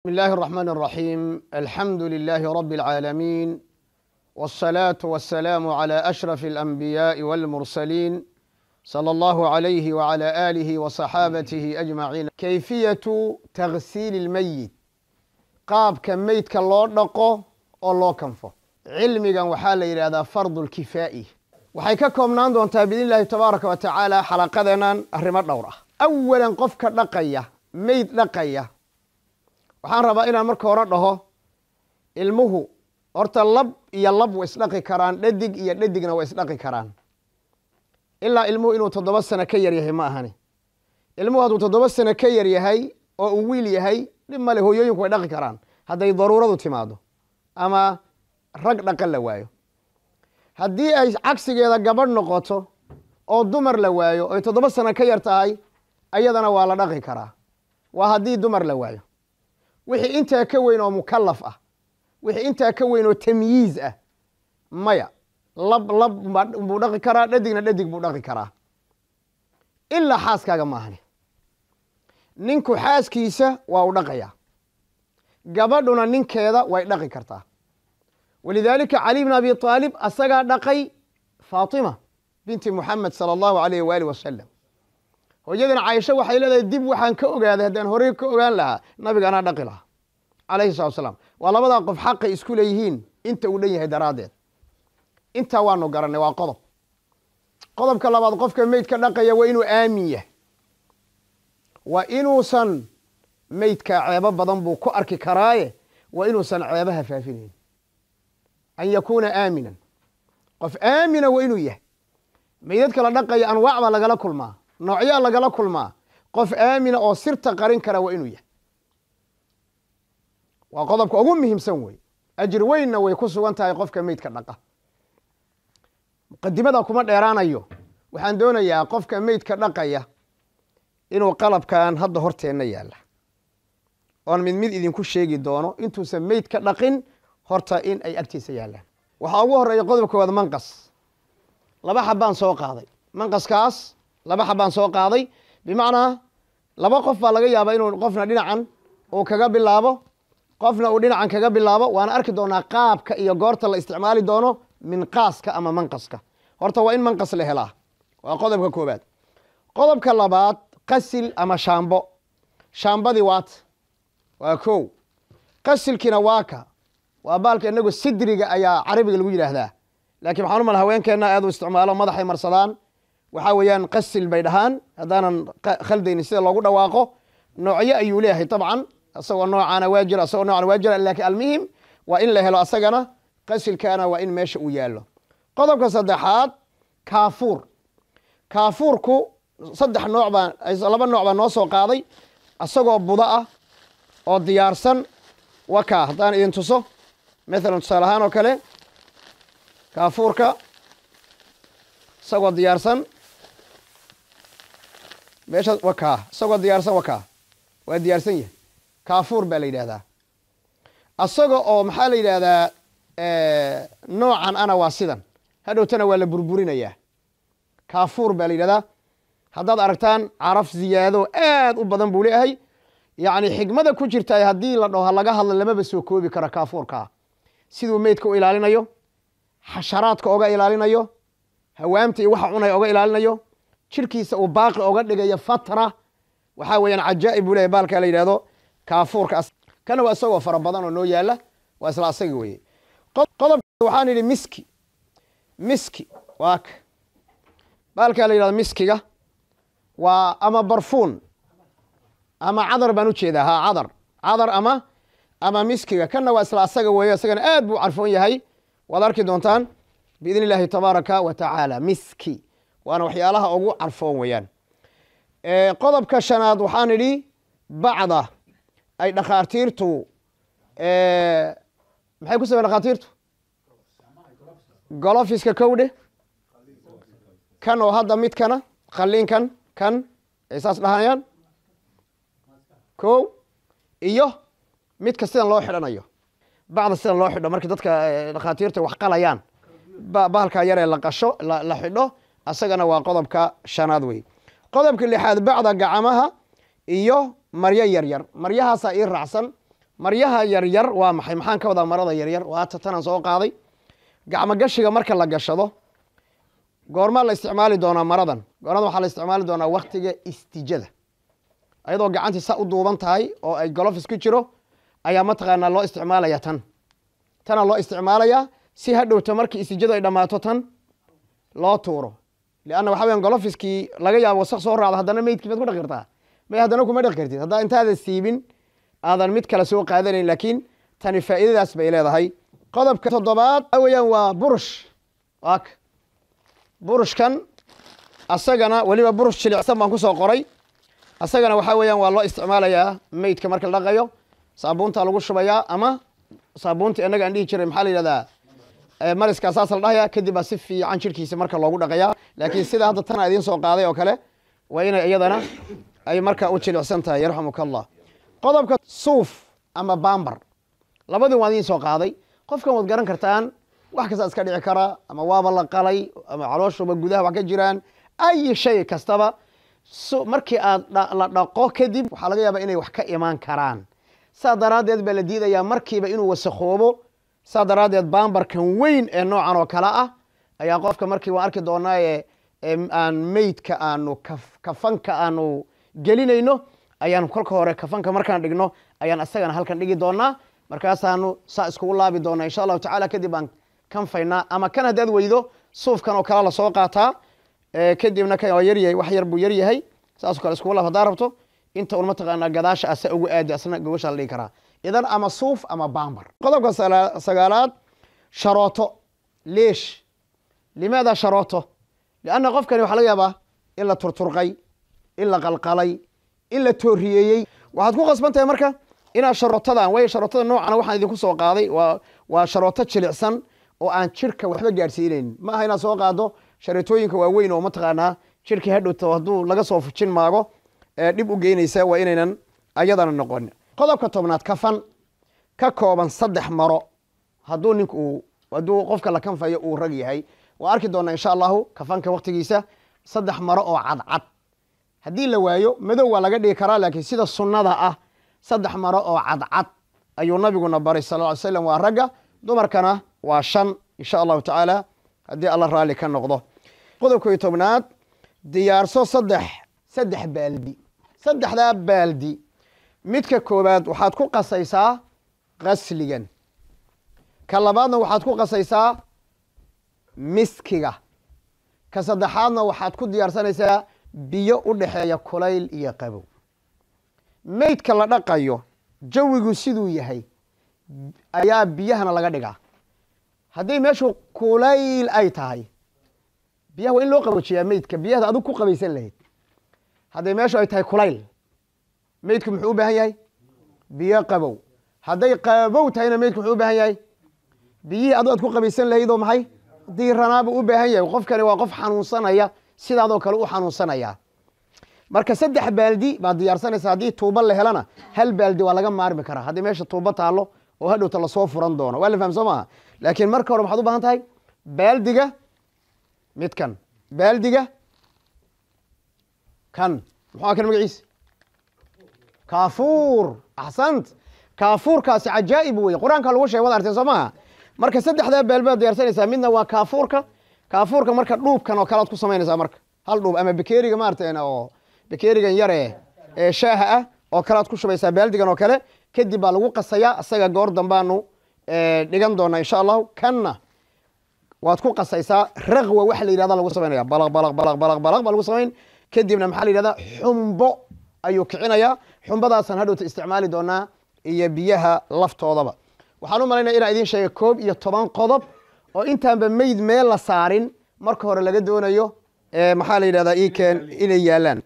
بسم الله الرحمن الرحيم، الحمد لله رب العالمين، والصلاة والسلام على أشرف الأنبياء والمرسلين، صلى الله عليه وعلى آله وصحابته أجمعين. كيفية تغسيل الميت، qaabka meydka loo dhaqo oo loo kanfo. Cilmigan waxaa la yidhahdaa fardu lkifaa'i. Waxay ka koobnaan doontaa biidni illahi tabaaraka wa tacaala xalaqadeenan arrimo dhowr ah. Awalan, qofka dhaqaya meyd dhaqaya, waxaan rabaa inaan marka hore dhaho ilmuhu horta lab iyo lab way isdhaqi karaan, dhadig iyo dhadigna way isdhaqi karaan, ilaa ilmuhu inuu 7 sano ka yar yahay ma ahani. Ilmuhu hadduu 7 sano ka yar yahay oo uu wiil yahay, dhib male, hooyooyinku way dhaqi karaan hadday daruuradu timaado ama rag dhaqan la waayo. Haddii ay cagsigeeda gabadh noqoto oo dumar la waayo oy 7 sano ka yar tahay, ayadana waa la dhaqi karaa. Waa haddii dumar la waayo. Wixii intaa ka weyn oo mukalaf ah, wixii intaa ka weyn oo tamyiiz ah, maya, lab lab buu dhaqi karaa, dhadigna dhadig buu dhaqi karaa, ilaa xaaskaaga maahani. Ninku xaaskiisa waa u dhaqayaa, gabadhuna ninkeeda way dhaqi kartaa. Walidaalika Cali bn Abi Aalib asagaa dhaqay Faatima binti Muxamed sala allahu alayh waaalih wasalam. Hooyadan Caaisho waxay leedahay, dib waxaan ka ogaaday haddaan horey ka ogaan lahaa, nabiga anaa dhaqi lahaa calayhi salatu salaam. Waa labadaa qof xaqay isku leeyihiin inta uu dhan yahay daraaddeed. Intaa waanu garanay, waa qodob. Qodobka labaad, qofka meydka dhaqaya waa inuu aamin yahay, waa inuusan meydka ceebo badan buu ku arki karaaye, waa inuusan ceebaha faafinayn. An yakuuna aaminan, qof aamina waa inuu yahay. Meydadka la dhaqaya anwaac baa lagala kulmaa, noocyaa lagala kulmaa. Qof aamina oo sirta qarin kara waa inuu yahay. Waa qodobka ugu muhiimsan wey. Ajir weynna way ku sugan tahay qofka meydka dhaqa. Muqadimada kuma dheeraanayo. Waxaan doonayaa qofka meydka dhaqaya inuu qalabkan hadda horteenna yaalla oon mid mid idinku sheegi doono, intuusan meydka dhaqin horta in ay agtiisa yaallaan. Waxaa ugu horreeya qodobka koowaad, manqas. Laba xabaan soo qaaday manqaskaas, laba xabaan soo qaaday. Bimacnaa laba qof baa laga yaabaa inuu qofna dhinacan uu kaga bilaabo, qofna uu dhinacan kaga bilaabo. Waana arki doonaa qaabka iyo goorta la isticmaali doono minqaaska ama manqaska. Horta waa in manqas la helaa, waa qodobka koobaad. Qodobka labaad, qasil ama shaambo. Shaambadii waat, waa kow. Qasilkiina waa ka, waa baalka inagu sidriga ayaa carabiga lagu yidhaahdaa, laakiin waxaan u mal haweenkeenna aad u isticmaalo, madaxay marsadaan. Waxaa weeyaan qasil bay dhahaan, haddaanan khaldaynin sida loogu dhawaaqo. Noocyo ayuu leeyahay dabcan, isagoo noocaana waa jira, isagoo noocana waa jira, laakiin almuhim waa in la helo asagana. Qasilkaana waa in meesha uu yaallo. Qodobka saddexaad, kaafuur. Kaafuurku saddex nooc baa, laba nooc baa noo soo qaaday, isagoo budo ah oo diyaarsan. Wakaa, haddaan idin tuso mathalan tusaale ahaan oo kale, kaafuurka isagoo diyaarsan meesha wakaa, isagoo diyaarsan wakaa, waa diyaarsan yahay. Kaafuur baa la yidhahdaa. Isaga oo maxaa la yidhahdaa noocan ana waa sidan, hadhowtana waa la burburinayaa. Kaafuur baa la yidhahdaa. Haddaad aragtaan caraf ziyaado aad u badan buu leeyahay. Yacni xikmada ku jirta haddii la dhaho laga hadlo lamaba soo koobi karo. Kaafuurkaa siduu meydka u ilaalinayo, xasharaadka oga ilaalinayo, hawaamta iyo waxa cunaya oga ilaalinayo, jirkiisa uu baaqi oga dhigayo fatra, waxaa weeyaan cajaa'ib buu leeyahay baalkaa la yidhahdo kaafuurka. Kana waa isagoo fara badan oo noo yaala, waa isla asaga weye. Qodobka waxaan idhi miski. Miski waa ka baalkaa la yidhahdo miskiga, waa ama barfuun ama cadar baan ujeedaa, ha, cadar, cadar ama miskiga. Kanna waa isla asaga weeye, isagana aad buu carfoon yahay. Waad arki doontaan biidni illahi tabaaraka wa tacaala. Miski waana waxyaalaha ugu carfoon weeyaan. Qodobka shanaad waxaan idhi bacda ay dhakhaatiirtu, maxay ku sameyen dhakhaatiirtu? Golofiska kowdhe kan oo hadda midkana qalliinkan kan ay saas dhahayaan ko, iyo midka sidan loo xidhanayo, bacda sidan loo xidho markii dadka dhakhaatiirta wax qalayaan, bahalka yaree la qasho la xidho, asagana waa qodobka shanaad wey. Qodobka lixaad, bacda gacamaha iyo maryo yar yar. Maryahaasaa ii raacsan. Maryaha yaryar waa maxay? Maxaan ka wadaa marada yaryar? Waa ta tanaan soo qaaday. Gacmo gashiga marka la gashado, goormaa la isticmaali doonaa maradan? Goormada waxaa la isticmaali doonaa waktiga istijada, ayadoo gacantii saa u duuban tahay oo ay gloves ku jiro ayaa mataqaanaa loo isticmaalaya. Tan tana loo isticmaalayaa si hadhowta markii istijadu ay dhammaato tan loo tuuro, lianna waxa weyan gloveskii laga yaabo wasaq soo raacdo, haddana meydkii baad ku dhaqi kartaa? May, haddana kuma dhaqi kartid haddaa intaadan siibin aadan mid kale soo qaadanayn. Laakiin tani faa'iidadaas bay leedahay. Qodobka toddobaad waxa weeyaan waa burush. Waak burushkan, asagana weliba burush jilicsan baan kusoo qoray. Asagana waxaa weeyaan waa loo isticmaalayaa meydka marka la dhaqayo. Saabuunta lagu shubayaa, ama saabuunta innaga aan dhihi jiray, maxaa la yidhahdaa, mariska saas la dhahaya, kadib baa si fiican jirkiisa marka loogu dhaqayaa. Laakiin sida hadda tana idiin soo qaaday oo kale waa inay iyadana ay marka u jilicsan tahay, yarxamuka Allah. Qodobka suuf ama bambar, labadii waan idiin soo qaaday. Qofkan waad garan kartaan, wax kasta iska dhici karaa, ama waaba la qalay, ama calooshuba gudaha wax ka jiraan, ay shay kastaba. Markii aad la dhaqo kadib waxaa laga yaabaa inay wax ka imaan karaan. Saa daraaddeed baa la diidayaa markiiba inuu wasakhoobo. Saa daraaddeed baambarkan weyn ee noocan oo kale ah ayaa qofka markii waan arki doonaa ee aan meydka aanu kafanka aanu gelinayno, ayaan kolka hore kafanka markaan dhigno ayaan isagana halkan dhigi doonaa, markaasaanu saa iskugu laabi doonaa insha Allahu tacala, kadib baan kanfaynaa. Ama kan haddaad weydo, suufkan oo kale lasoo qaataa, kadibna kan waa yaryahay, wax yar buu yaryahay, saasoo kale iskugu laab haddaa rabto. Inta un mataqaanaa gadaasha asa ugu aadi, asna gogosha la dhigi karaa. Idan ama suuf ama bambar. Qodobka sagaalaad, sharooto. Leesh limaada sharooto? Lianna qofkani waxaa laga yaabaa in la turturqay, in la qalqalay, in la tooriyeeyey. Waxaad ku qasban tahay marka inaad sharootadan, waayo sharootada noocana waxaan idinku soo qaaday waa sharooto jilicsan oo aan jirka waxba gaadhsiinaynin. Ma aha inaad soo qaado sharootooyinka waaweyn oo mataqaanaa jirka hadhowto hadduu laga soo fujin maago dhib u geynaysa. Waa inaynan ayadana noqon. Qodobka 10aad, kafan ka kooban 3 maro hadduu ninku uu hadduu qofka la kanfayo uu rag yahay. Waa arki doonaa insha Allahu kafanka waktigiisa. 3 maro oo cadcad haddii la waayo, madow waa laga dhigi karaa, laakiin sida sunnada ah 3 maro oo cadcad ayuu nabiguna baray sal ly slam. Waa ragga, dumarkana waa 5 insha Allahu tacaala, haddii Alla raalli ka noqdo. Qodobka 10aad, diyaarso saddex baaldi. Saddexdaa baaldi, midka koowaad waxaad ku qasaysaa qasligan, ka labaadna waxaad ku qasaysaa miskiga, ka saddexaadna waxaad ku diyaarsanaysaa biyo u dhexeeya kulayl iyo qabow. Meydka la dhaqayo jawigu siduu yahay ayaa biyahana laga dhigaa. Haddii meeshu kulayl ay tahay, biyaha waa in loo qaboojiyaa meydka, biyahda adug ku qabaysan lahayd. Hadday meeshu ay tahay kulayl, meydku muxuu u baahan yahay? Biyo qabow. Hadday qabow tahayna, meydku muxuu u baahan yahay? Biyihii adu aad ku qabaysan lahayd oo maxay diiranaabuu u baahan yahay. Qofkani waa qof xanuunsanaya, sidaadoo kale u xanuunsanaya. Marka 3 baaldi baad diyaarsanaysa. Haddii tuubo la helana, hal baaldi waa laga maarmi karaa haddii meesha tuubo taalo oo hadhowta lasoo furan doono. Waa la faham soo maaha? Laakiin marka hore maxaad u baahan tahay? Baaldiga midkan, baaldiga kan, muxuu kan magaciisa? Kaafuur, axsant. Kaafuurkaasi cajaa'ib wey, Qur-aanka lagu sheegay, waad arteen soo maaha? Marka saddexdaa baaldi baad diyaarsanaysaa. Midna waa kaafuurka. Kaafuurka marka dhuubkan oo kale aad ku samaynaysaa. Marka hal dhuub ama bakeeriga maaragteen oo bakeerigan yare ee shaaha ah oo kale aad ku shubaysaa baaldigan oo kale, kadib baa lagu qasayaa. Isaga goor dambaanu dhigan doonaa insha Allahu. Kanna waad ku qasaysaa. Raqwa waxa la yidhahda lagu samaynaya, balaq balaq balaq balaq balaq baa lagu samayn, kadibna maxaa la yidhahdaa, xumbo ayuu kicinayaa. Xumbadaasaan hadhowta isticmaali doonaa iyo biyaha laftoodaba. Waxaan u malaynaya inaan idiin sheegay 11 qodob oo intaanba meyd meel la saarin marka hore laga doonayo, maxaa la yidhahdaa, ikeen inay yaalaan.